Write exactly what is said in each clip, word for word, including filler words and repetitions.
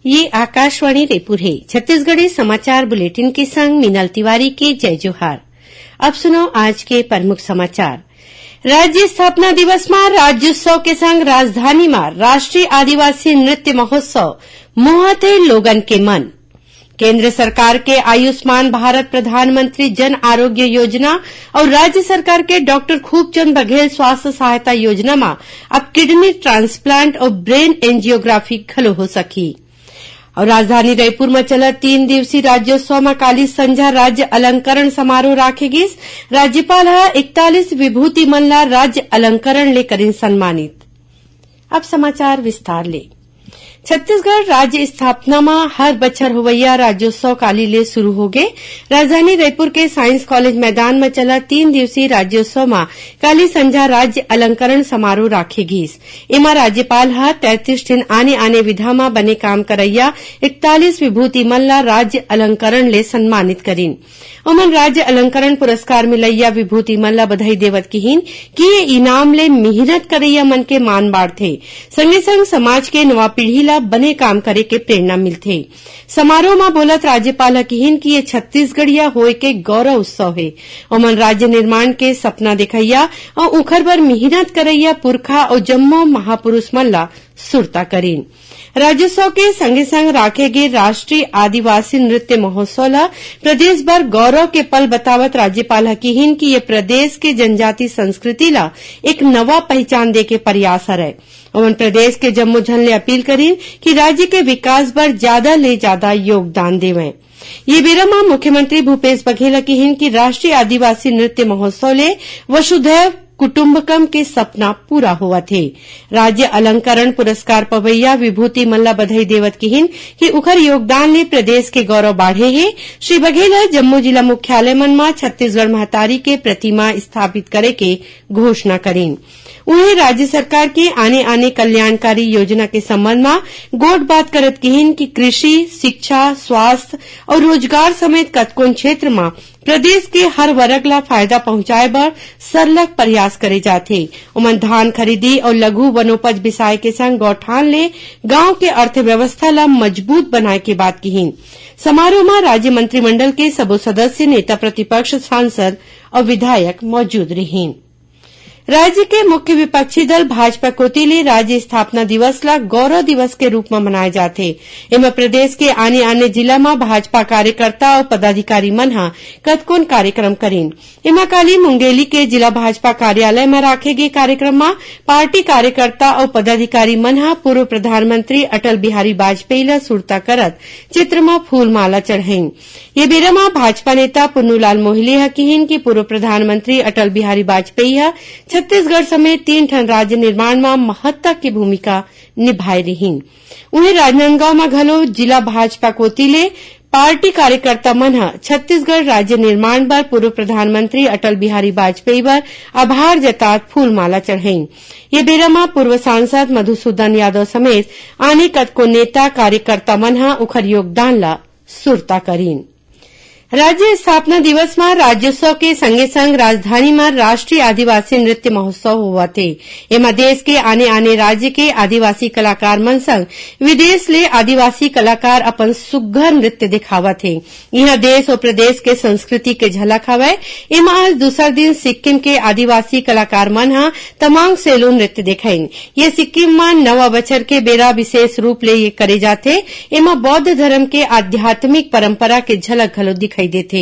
ये आकाशवाणी रायपुर हे। छत्तीसगढ़ी समाचार बुलेटिन के संग मीनल तिवारी के जय जोहार। अब सुनो आज के प्रमुख समाचार। राज्य स्थापना दिवस मा राज्योत्सव के संग राजधानी मा राष्ट्रीय आदिवासी नृत्य महोत्सव मोहत हे लोगन के मन। केंद्र सरकार के आयुष्मान भारत प्रधानमंत्री जन आरोग्य योजना और राज्य सरकार के डॉक्टर खूबचंद बघेल स्वास्थ्य सहायता योजना मा अब किडनी ट्रांसप्लांट और ब्रेन एंजियोग्राफी घलो हो सकही। और राजधानी रायपुर म चलत तीन दिवसीय राज्योत्सव म काली संझा राज्य अलंकरण समारोह राखे गिस। राज्यपाल ह इकतालीस विभूति मन ला राज्य अलंकरण ले करिन सम्मानित। अब समाचार विस्तार ले। छत्तीसगढ़ राज्य स्थापना म हर बछर होवइया राज्योत्सव काली ले शुरू होगे। राजधानी रायपुर के साइंस कॉलेज मैदान म चलत तीन दिवसीय राज्योत्सव म काली संझा राज्य अलंकरण समारोह राखे गिस। एमा राज्यपाल ह तैंतीस ठिन आने-आने विधा म बने काम करइया इकतालीस विभूति मन ला राज्य अलंकरण ले सम्मानित करिन। ओमन राज्य अलंकरण पुरस्कार मिलइया विभूति मन ला बधाई देवत किहिन कि ये इनाम ले मेहनत करइया मन के मान बाढ़थे, संगे संग समाज के नवा पीढ़ी ला बने काम करे के प्रेरणा मिलथे। समारोह म बोलत राज्यपाल ह किहिन कि ये छत्तीसगढ़िया होय के गौरव उत्सव हे। ओमन राज्य निर्माण के सपना देखइया अउ उखर बर मेहनत करइया पुरखा अउ जम्मो महापुरुष मन ला सुरता करिन। राज्योत्सव के संगे संग राखे गे राष्ट्रीय आदिवासी नृत्य महोत्सव ला प्रदेश भर गौरव के पल बतावत राज्यपाल ह किहिन कि ये प्रदेश के जनजाति संस्कृति ला एक नवा पहचान दे के प्रयास हरय। ओमन प्रदेश के जम्मो झन ले अपील करिन कि राज्य के विकास बर ज्यादा ले ज्यादा योगदान देवय। ये बेरा म मुख्यमंत्री भूपेश बघेल ह किहिन कि राष्ट्रीय आदिवासी नृत्य महोत्सव ले वसुधैव कुटुंबकम के सपना पूरा होवत हे। राज्य अलंकरण पुरस्कार पवैया विभूति मन ला बधाई देवत किहिन कि उखर योगदान ले प्रदेश के गौरव बाढ़े हे। श्री बघेल ह जम्मो जिला मुख्यालय मन म छत्तीसगढ़ महतारी के प्रतिमा स्थापित करे के घोषणा करिन। उहें, राज्य सरकार के आने-आने कल्याणकारी योजना के संबंध म गोठ बात करत किहिन कि कृषि, शिक्षा, स्वास्थ्य अउ रोजगार समेत कतकोन क्षेत्र म प्रदेश के हर वर्ग ला फायदा पहुंचाए बर सरलग प्रयास करे जाथे। ओमन धान खरीदी अउ लघु वनोपज बिसाए के संग गौठान ले गांव के अर्थव्यवस्था ला मजबूत बनाए के बात किहिन। समारोह म राज्य मंत्रिमंडल के सबो सदस्य, नेता प्रतिपक्ष, सांसद अउ विधायक मौजूद रिहिन। राज्य के मुख्य विपक्षी दल भाजपा कोति ले राज्य स्थापना दिवस ला गौरव दिवस के रूप म मनाए जाथे। एमा प्रदेश के आने-आने जिला म भाजपा कार्यकर्ता अउ पदाधिकारी मन ह कतकोन कार्यक्रम करिन। एमा काली मुंगेली के जिला भाजपा कार्यालय म राखे गे कार्यक्रम म पार्टी कार्यकर्ता अउ पदाधिकारी मन ह पूर्व प्रधानमंत्री अटल बिहारी वाजपेयी ल सुरता करत चित्र म फूल माला चढ़ाइन। ये बेरा म भाजपा नेता पुन्नूलाल मोहिले ह किहिन कि पूर्व प्रधानमंत्री अटल बिहारी वाजपेयी ह छत्तीसगढ़ समेत तीन ठन राज्य निर्माण म महत्ता के भूमिका निभाए रिहिन। उहें, राजनांदगांव म घलो जिला भाजपा कोति ले पार्टी कार्यकर्ता मन ह छत्तीसगढ़ राज्य निर्माण बर पूर्व प्रधानमंत्री अटल बिहारी वाजपेयी बर आभार जतात फूल माला चढ़ाइन। ये बेरा म पूर्व सांसद मधुसूदन यादव समेत आने कतको नेता कार्यकर्ता मन ह उखर योगदान ला सुरता करिन। राज्य स्थापना दिवस म राज्योत्सव के संगे संग राजधानी म राष्ट्रीय आदिवासी नृत्य महोत्सव होवत हे। एमा देश के आने-आने राज्य के आदिवासी कलाकार मन संग विदेश ले आदिवासी कलाकार अपन सुग्घर नृत्य दिखावत हे। इहां देश अउ प्रदेश के संस्कृति के झलक हवय। एमा आज दूसर दिन सिक्किम के आदिवासी कलाकार मन ह तमांग सेलो नृत्य दिखाइन। ये सिक्किम म नवा बछर के बेरा विशेष रूप ले ये करे जाथे। एमा बौद्ध धर्म के आध्यात्मिक परंपरा के झलक घलो दिखाई देथे।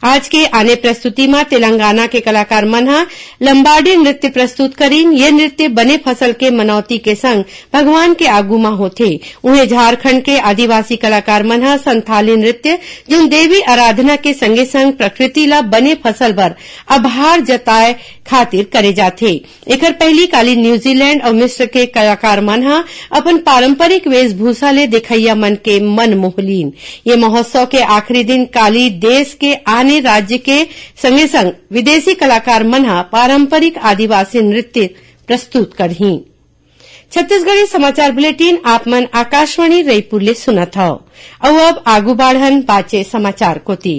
आज के आने प्रस्तुति म तेलंगाना के कलाकार मन ह लंबाडी नृत्य प्रस्तुत करिन। ये नृत्य बने फसल के मनौती के संग भगवान के आगू म होथे। उहें, झारखंड के आदिवासी कलाकार मन ह संथाली नृत्य, जोन देवी आराधना के संगे संग प्रकृति ला बने फसल बर आभार जताए खातिर करे जाथे। एकर पहिली काली न्यूजीलैंड अउ मिस्र के कलाकार मन ह अपन पारंपरिक वेशभूषा ले देखइया मन के मन मोह लीन। ये महोत्सव के आखिरी दिन काली देश के आने राज्य के संगे संग विदेशी कलाकार मन ह पारंपरिक आदिवासी नृत्य प्रस्तुत करही। छत्तीसगढ़ी समाचार बुलेटिन आप मन आकाशवाणी रईपुर ले सुनत हव। अउ अब आगू बाढ़न बाचे समाचार कोति।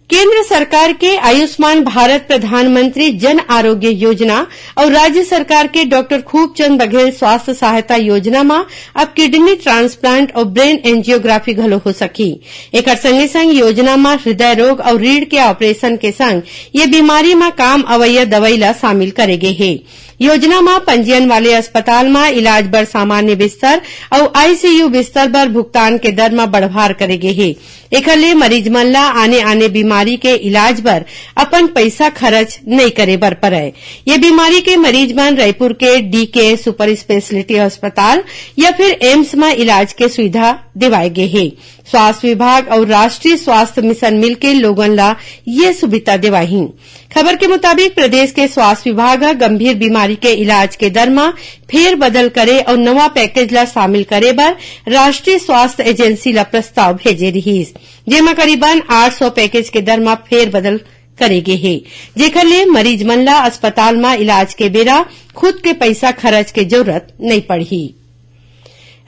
केंद्र सरकार के आयुष्मान भारत प्रधानमंत्री जन आरोग्य योजना अउ राज्य सरकार के डॉक्टर खूबचंद बघेल स्वास्थ्य सहायता योजना म अब किडनी ट्रांसप्लांट अउ ब्रेन एंजियोग्राफी घलो हो सकही। एकर संगे संग योजना म हृदय रोग अउ रीढ़ के ऑपरेशन के संग ये बीमारी म काम अवइया दवाई ला शामिल करे गे हे। योजना म पंजीयन वाले अस्पताल म इलाज बर सामान्य बिस्तर अउ आईसीयू बिस्तर बर भुगतान के दर म बढ़वार करे गे हे। एखर ले मरीज मन ला आने-आने बीमारी के इलाज बर अपन पइसा खरच नइ करे बर परय। ये बीमारी के मरीज मन रइपुर के डीके सुपर स्पेशलिटी अस्पताल या फिर एम्स म इलाज के सुविधा देवाय गे हे। स्वास्थ्य विभाग अउ राष्ट्रीय स्वास्थ्य मिशन मिलके लोगन ला ये सुविधा देवाही। खबर के मुताबिक, प्रदेश के स्वास्थ्य विभाग ह गंभीर बीमारी के इलाज के दर म फेरबदल करे अउ नवा पैकेज ला शामिल करे बर राष्ट्रीय स्वास्थ्य एजेंसी ला प्रस्ताव भेजे रिहीस, जेमा करीबन आठ सौ पैकेज के दर म फेरबदल करे गे हे, जेखर ले मरीज मन ला अस्पताल म इलाज के बेरा खुद के पइसा खरच के जरूरत नइ पड़ही।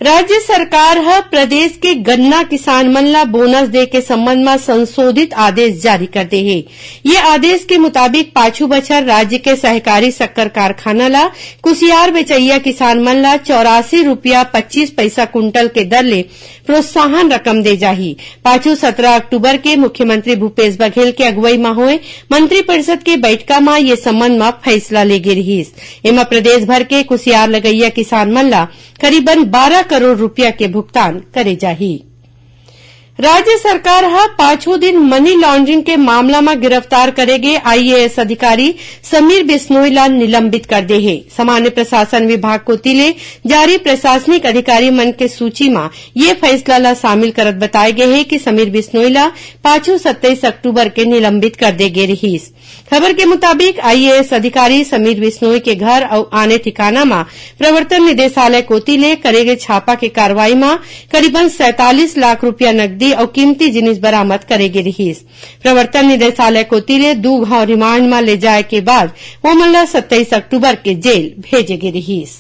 राज्य सरकार ह प्रदेश के गन्ना किसान मन ला बोनस दे के संबंध म संशोधित आदेश जारी कर दे हे। ये आदेश के मुताबिक पाछू बछर राज्य के सहकारी शक्कर कारखाना ला कुसियार बेचइया किसान मन ला चौरासी रुपया पच्चीस पइसा कुंटल के दर ले प्रोत्साहन रकम दे जाही। पाछू सत्रह अक्टूबर के मुख्यमंत्री भूपेश बघेल के अगुवई म होए मंत्रिपरिषद के बैठका म ये संबंध म फैसला ले गे रिहीस। एमा प्रदेश भर के कुसियार लगइया किसान मन ला करीबन बारह करोड़ रुपया के भुगतान करे जाही। राज्य सरकार ह पाछू दिन मनी लॉन्ड्रिंग के मामला म गिरफ्तार करे गे आईएएस अधिकारी समीर बिश्नोई ला निलंबित कर दे हे। सामान्य प्रशासन विभाग कोति ले जारी प्रशासनिक अधिकारी मन के सूची म ये फैसला ला शामिल करत बताए गे हे कि समीर बिश्नोई ला पाछू सत्ताईस अक्टूबर के निलंबित कर दे गे रिहीस। खबर के मुताबिक, आईएएस अधिकारी समीर बिश्नोई के घर अउ आने ठिकाना म प्रवर्तन निदेशालय कोति ले करे गे छापा के कार्रवाई म करीबन सैंतालीस लाख रुपया नकदी अउ कीमती जिनिस बरामद करे गे रिहीस। प्रवर्तन निदेशालय कोति ले दू घांव रिमांड म ले जाए के बाद ओमन ला सत्ताईस अक्टूबर के जेल भेजे गे रिहीस।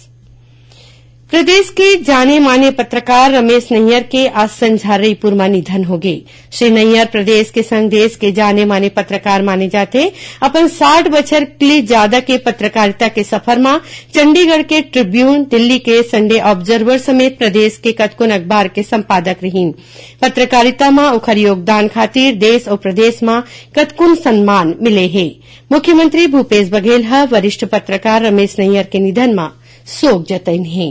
प्रदेश के जाने माने पत्रकार रमेश नैयर के आज संझा रईपुर म निधन होगे। श्री नैयर प्रदेश के संग देश के जाने माने पत्रकार माने जाथे। अपन साठ बछर ले ज्यादा के पत्रकारिता के सफर म चंडीगढ़ के ट्रिब्यून, दिल्ली के संडे ऑब्जर्वर समेत प्रदेश के कतकोन अखबार के संपादक रिहीन। पत्रकारिता म ओखर योगदान खातिर देश अउ प्रदेश म कतकोन सम्मान मिले हे। मुख्यमंत्री भूपेश बघेल ह वरिष्ठ पत्रकार रमेश नैयर के निधन म शोक जतइन हे।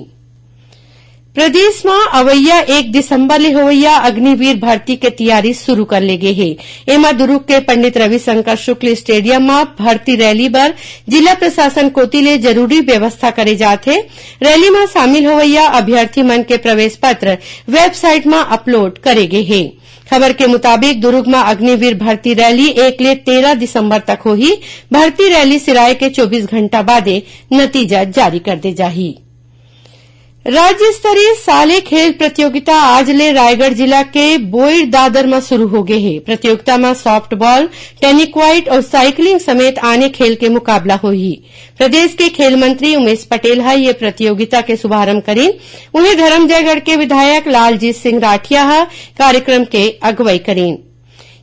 प्रदेश म अवइया एक दिसंबर ले होवइया अग्निवीर भर्ती के तियारी शुरू कर ले गे हे। एमा दुरूग के पंडित रविशंकर शुक्ल स्टेडियम म भर्ती रैली बर जिला प्रशासन कोति ले जरूरी व्यवस्था करे जात हे। रैली म शामिल होवइया अभ्यर्थी मन के प्रवेश पत्र वेबसाइट म अपलोड करे गे हे। खबर के मुताबिक, दुरूग म अग्निवीर भर्ती रैली एक ले तेरह दिसंबर तक होही। भर्ती रैली सिराए के चौबीस घंटा बादे नतीजा जारी कर दे जाही। राज्य स्तरीय साले खेल प्रतियोगिता आज ले रायगढ़ जिला के बोईर दादर म शुरू हो गे हे। प्रतियोगिता म सॉफ्टबॉल, टेनिक्वाइट अउ साइकिलिंग समेत आने खेल के मुकाबला होही। प्रदेश के खेल मंत्री उमेश पटेल ह ये प्रतियोगिता के शुभारंभ करीन। उहें, धरमजयगढ़ के विधायक लालजीत सिंह राठिया ह कार्यक्रम के अगुवई करीन।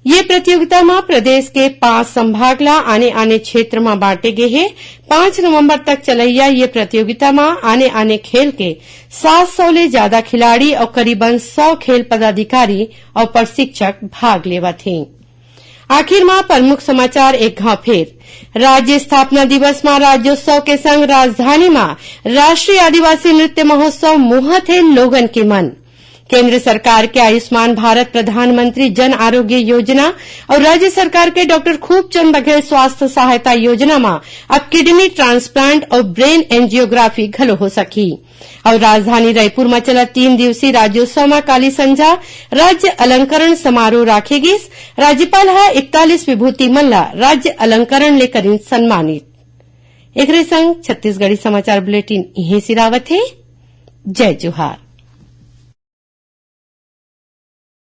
ये प्रतियोगिता म प्रदेश के पांच संभाग ला आने-आने क्षेत्र म बांटे गे हे। पांच नवंबर तक चलइया ये प्रतियोगिता म आने-आने खेल के सात सौ ले ज्यादा खिलाड़ी अउ करीबन सौ खेल पदाधिकारी अउ प्रशिक्षक भाग लेवत हें। आखिर म प्रमुख समाचार एक घांव फेर। राज्य स्थापना दिवस म राज्योत्सव के संग राजधानी म राष्ट्रीय आदिवासी नृत्य महोत्सव मोहत हे लोगन के मन। केंद्र सरकार के आयुष्मान भारत प्रधानमंत्री जन आरोग्य योजना अउ राज्य सरकार के डॉक्टर खूबचंद बघेल स्वास्थ्य सहायता योजना म अब किडनी ट्रांसप्लांट अउ ब्रेन एंजियोग्राफी घलो हो सकही। अउ राजधानी रायपुर म चलत तीन दिवसीय राज्योत्सव म काली संझा राज्य अलंकरण समारोह राखे गिस। राज्यपाल ह इकतालीस विभूति मन ला राज्य अलंकरण ले करिन सम्मानित। एकरे संग छत्तीसगढ़ी समाचार बुलेटिन इहें सिरावत हे। जय जोहार।